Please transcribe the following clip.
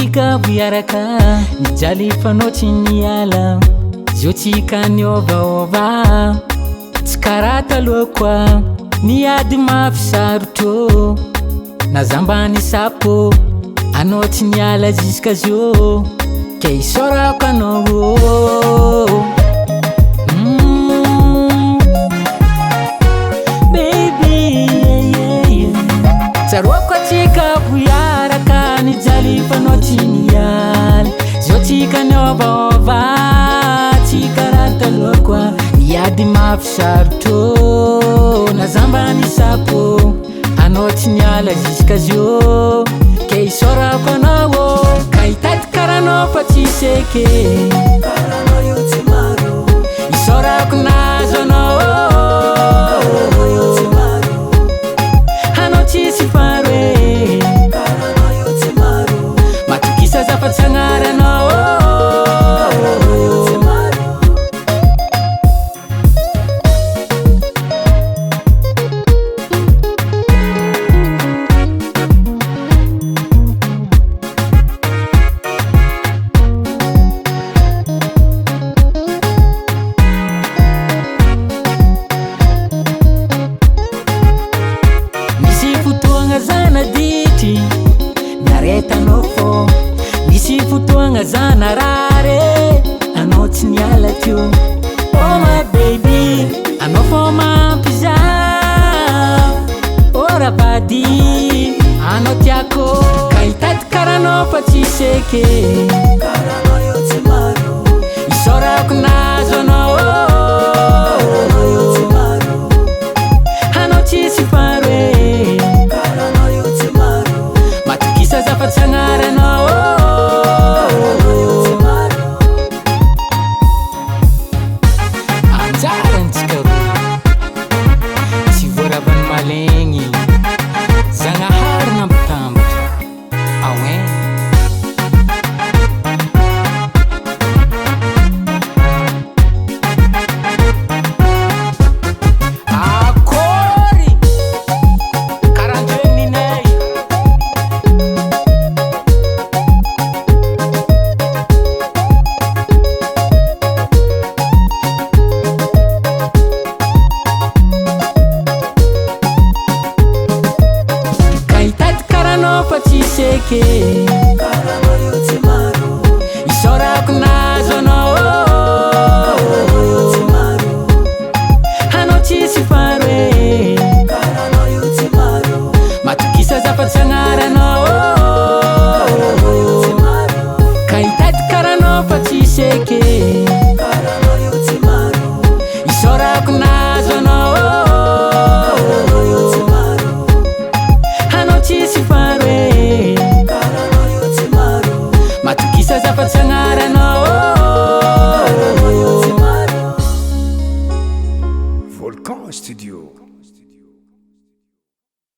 tsika voiaraka. Nijaly fanao tsy niala, zio tsika niovaova. Tsy karaha taloha koa, niady mafy sarotro. Na za mba nisapo, anao tsy niala jusqu'à zio. Ke isaorako anao ô. Baby, yeah, yeah, yeah. Tsaroako atsika voiaraka, nijaly fanao tsy niala. Zio tsika niovaova, tsy karaha taloha koa. Niady mafy sarotro, na za mba nisapo. Anao tsy niala jusqu'à zio, ke isaorako anao ô. Ka hitady karaha anao fa tsisy eke. Karaha anao io tsy maro. Isaorako nahazo anao ô. Karaha anao io tsy maro. Anao tsisy faharoe. Karaha anao io tsy maro. Matokisa za fa tsy agnaranao ô. Karaha anao io tsy maro. Misy fotoagna za naditry niaretanao fô. Misy fotoagna za narary, anao tsy niala teo. Oh my baby, anao fô mampy za. Oh ravady, anao tiako. Ka hitady karaha anao fa tsisy eke. Karaha anao io tsy maro. Isaorako nahazo anao ô. Karaha anao io tsy maro. Anao tsisy faharoe. Karaha anao io tsy maro. Matokisa za fa tsy agnaranao ô. Karaha anao io tsy maro. Anjarantsika roa tsy voaravany malegny, Zagnahary nampitambatra aoin. Akory karan-dreny ninay. Ka hitady karaha anao fa tsisy eke. Karaha anao io tsy maro. Isaorako nahazo anao ô. Karaha anao io tsy maro. Anao tsisy faharoe. Karaha anao io tsy maro. Matokisa za fa tsy agnaranao ô. Karaha anao io tsy maro. Ka hitady karaha anao fa tsisy eke.